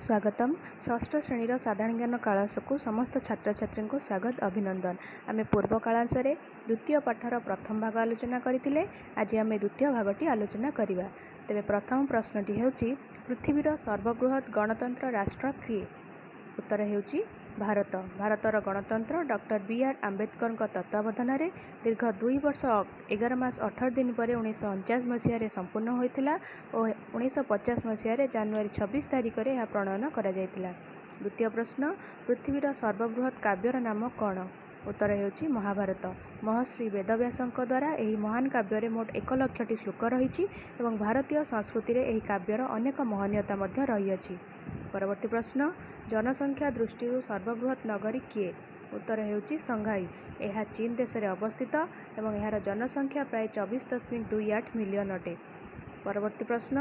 ସ୍ୱାଗତମ୍। ଷଷ୍ଠ ଶ୍ରେଣୀର ସାଧାରଣ ଜ୍ଞାନ କାଳାଂଶକୁ ସମସ୍ତ ଛାତ୍ରଛାତ୍ରୀଙ୍କୁ ସ୍ୱାଗତ, ଅଭିନନ୍ଦନ। ଆମେ ପୂର୍ବ କାଳାଂଶରେ ଦ୍ୱିତୀୟ ପାଠର ପ୍ରଥମ ଭାଗ ଆଲୋଚନା କରିଥିଲେ। ଆଜି ଆମେ ଦ୍ୱିତୀୟ ଭାଗଟି ଆଲୋଚନା କରିବା। ତେବେ ପ୍ରଥମ ପ୍ରଶ୍ନଟି ହେଉଛି, ପୃଥିବୀର ସର୍ବବୃହତ୍ ଗଣତନ୍ତ୍ର ରାଷ୍ଟ୍ର କିଏ? ଉତ୍ତର ହେଉଛି ଭାରତ। ଭାରତର ଗଣତନ୍ତ୍ର ଡକ୍ଟର ବି ଆର୍ ଆମ୍ବେଦକରଙ୍କ ତତ୍ତ୍ୱାବଧାନରେ ଦୀର୍ଘ 2 ବର୍ଷ 11 ମାସ 18 ଦିନ ପରେ 1949 ମସିହାରେ ସମ୍ପୂର୍ଣ୍ଣ ହୋଇଥିଲା ଓ 1950 ମସିହାରେ ଜାନୁଆରୀ 26 ତାରିଖରେ ଏହା ପ୍ରଣୟନ କରାଯାଇଥିଲା। ଦ୍ୱିତୀୟ ପ୍ରଶ୍ନ, ପୃଥିବୀର ସର୍ବବୃହତ୍ କାବ୍ୟର ନାମ କ'ଣ? ଉତ୍ତର ହେଉଛି ମହାଭାରତ। ମହର୍ଷି ବେଦବ୍ୟାସଙ୍କ ଦ୍ୱାରା ଏହି ମହାନ କାବ୍ୟରେ ମୋଟ 1 ଲକ୍ଷଟି ଶ୍ଲୋକ ରହିଛି ଏବଂ ଭାରତୀୟ ସଂସ୍କୃତିରେ ଏହି କାବ୍ୟର ଅନେକ ମହନୀୟତା ମଧ୍ୟ ରହିଅଛି। ପରବର୍ତ୍ତୀ ପ୍ରଶ୍ନ, ଜନସଂଖ୍ୟା ଦୃଷ୍ଟିରୁ ସର୍ବବୃହତ୍ ନଗରୀ କିଏ? ଉତ୍ତର ହେଉଛି ସଂଘାଇ। ଏହା ଚୀନ ଦେଶରେ ଅବସ୍ଥିତ ଏବଂ ଏହାର ଜନସଂଖ୍ୟା ପ୍ରାୟ 24.28 ମିଲିୟନ ଅଟେ। ପରବର୍ତ୍ତୀ ପ୍ରଶ୍ନ,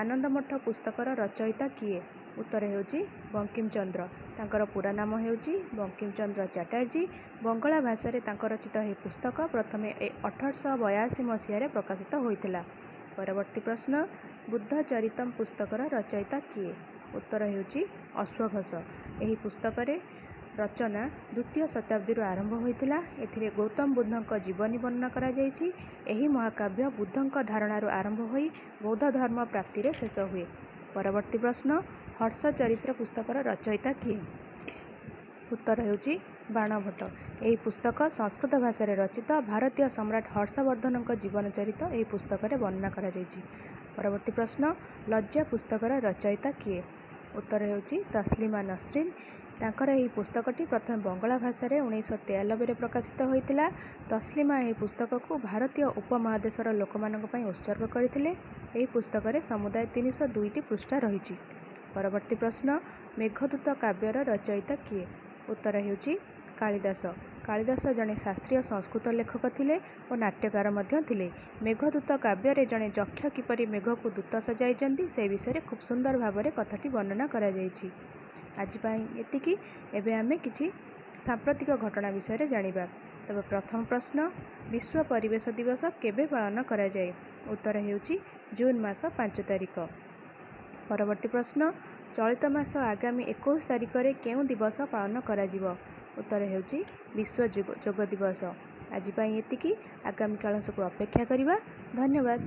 ଆନନ୍ଦମଠ ପୁସ୍ତକର ରଚୟିତା କିଏ? ଉତ୍ତର ହେଉଛି ବଙ୍କିମଚନ୍ଦ୍ର। ତାଙ୍କର ପୁରା ନାମ ହେଉଛି ବଙ୍କିମଚନ୍ଦ୍ର ଚାଟାର୍ଜୀ। ବଙ୍ଗଳା ଭାଷାରେ ତାଙ୍କ ରଚିତ ଏହି ପୁସ୍ତକ ପ୍ରଥମେ 1882 ମସିହାରେ ପ୍ରକାଶିତ ହୋଇଥିଲା। ପରବର୍ତ୍ତୀ ପ୍ରଶ୍ନ, ବୁଦ୍ଧ ଚରିତମ ପୁସ୍ତକର ରଚୟିତା କିଏ? ଉତ୍ତର ହେଉଛି ଅଶ୍ୱଘୋଷ। ଏହି ପୁସ୍ତକରେ ରଚନା ଦ୍ୱିତୀୟ ଶତାବ୍ଦୀରୁ ଆରମ୍ଭ ହୋଇଥିଲା। ଏଥିରେ ଗୌତମ ବୁଦ୍ଧଙ୍କ ଜୀବନୀ ବର୍ଣ୍ଣନା କରାଯାଇଛି। ଏହି ମହାକାବ୍ୟ ବୁଦ୍ଧଙ୍କ ଧାରଣାରୁ ଆରମ୍ଭ ହୋଇ ବୌଦ୍ଧ ଧର୍ମ ପ୍ରାପ୍ତିରେ ଶେଷ ହୁଏ। ପରବର୍ତ୍ତୀ ପ୍ରଶ୍ନ, ହର୍ଷ ଚରିତ୍ର ପୁସ୍ତକର ରଚୟିତା କିଏ? ଉତ୍ତର ହେଉଛି ବାଣଭଟ୍ଟ। ଏହି ପୁସ୍ତକ ସଂସ୍କୃତ ଭାଷାରେ ରଚିତ। ଭାରତୀୟ ସମ୍ରାଟ ହର୍ଷବର୍ଦ୍ଧନଙ୍କ ଜୀବନ ଚରିତ ଏହି ପୁସ୍ତକରେ ବର୍ଣ୍ଣନା କରାଯାଇଛି। ପରବର୍ତ୍ତୀ ପ୍ରଶ୍ନ, ଲଜ୍ଜା ପୁସ୍ତକର ରଚୟିତା କିଏ? ଉତ୍ତର ହେଉଛି ତସଲିମା ନସରିନ। ତାଙ୍କର ଏହି ପୁସ୍ତକଟି ପ୍ରଥମେ ବଙ୍ଗଳା ଭାଷାରେ 1993ରେ ପ୍ରକାଶିତ ହୋଇଥିଲା। ତସଲିମା ଏହି ପୁସ୍ତକକୁ ଭାରତୀୟ ଉପମହାଦେଶର ଲୋକମାନଙ୍କ ପାଇଁ ଉତ୍ସର୍ଗ କରିଥିଲେ। ଏହି ପୁସ୍ତକରେ ସମୁଦାୟ 302ଟି ପୃଷ୍ଠା ରହିଛି। ପରବର୍ତ୍ତୀ ପ୍ରଶ୍ନ, ମେଘଦୂତ କାବ୍ୟର ରଚୟିତା କିଏ? ଉତ୍ତର ହେଉଛି କାଳିଦାସ। କାଳିଦାସ ଜଣେ ଶାସ୍ତ୍ରୀୟ ସଂସ୍କୃତ ଲେଖକ ଥିଲେ ଓ ନାଟ୍ୟକାର ମଧ୍ୟ ଥିଲେ। ମେଘଦୂତ କାବ୍ୟରେ ଜଣେ ଯକ୍ଷ କିପରି ମେଘକୁ ଦୂତ ସଜାଇଛନ୍ତି ସେ ବିଷୟରେ ଖୁବ୍ ସୁନ୍ଦର ଭାବରେ କଥାଟି ବର୍ଣ୍ଣନା କରାଯାଇଛି। ଆଜି ପାଇଁ ଏତିକି। ଏବେ ଆମେ କିଛି ସାମ୍ପ୍ରତିକ ଘଟଣା ବିଷୟରେ ଜାଣିବା। ତେବେ ପ୍ରଥମ ପ୍ରଶ୍ନ, ବିଶ୍ୱ ପରିବେଶ ଦିବସ କେବେ ପାଳନ କରାଯାଏ? ଉତ୍ତର ହେଉଛି ଜୁନ୍ ମାସ 5 ତାରିଖ। ପରବର୍ତ୍ତୀ ପ୍ରଶ୍ନ, ଚଳିତ ମାସ ଆଗାମୀ 21 ତାରିଖରେ କେଉଁ ଦିବସ ପାଳନ କରାଯିବ? ଉତ୍ତର ହେଉଛି ବିଶ୍ୱ ଯୋଗ ଦିବସ। ଆଜି ପାଇଁ ଏତିକି। ଆଗାମୀ କାଳକୁ ଅପେକ୍ଷା କରିବା। ଧନ୍ୟବାଦ।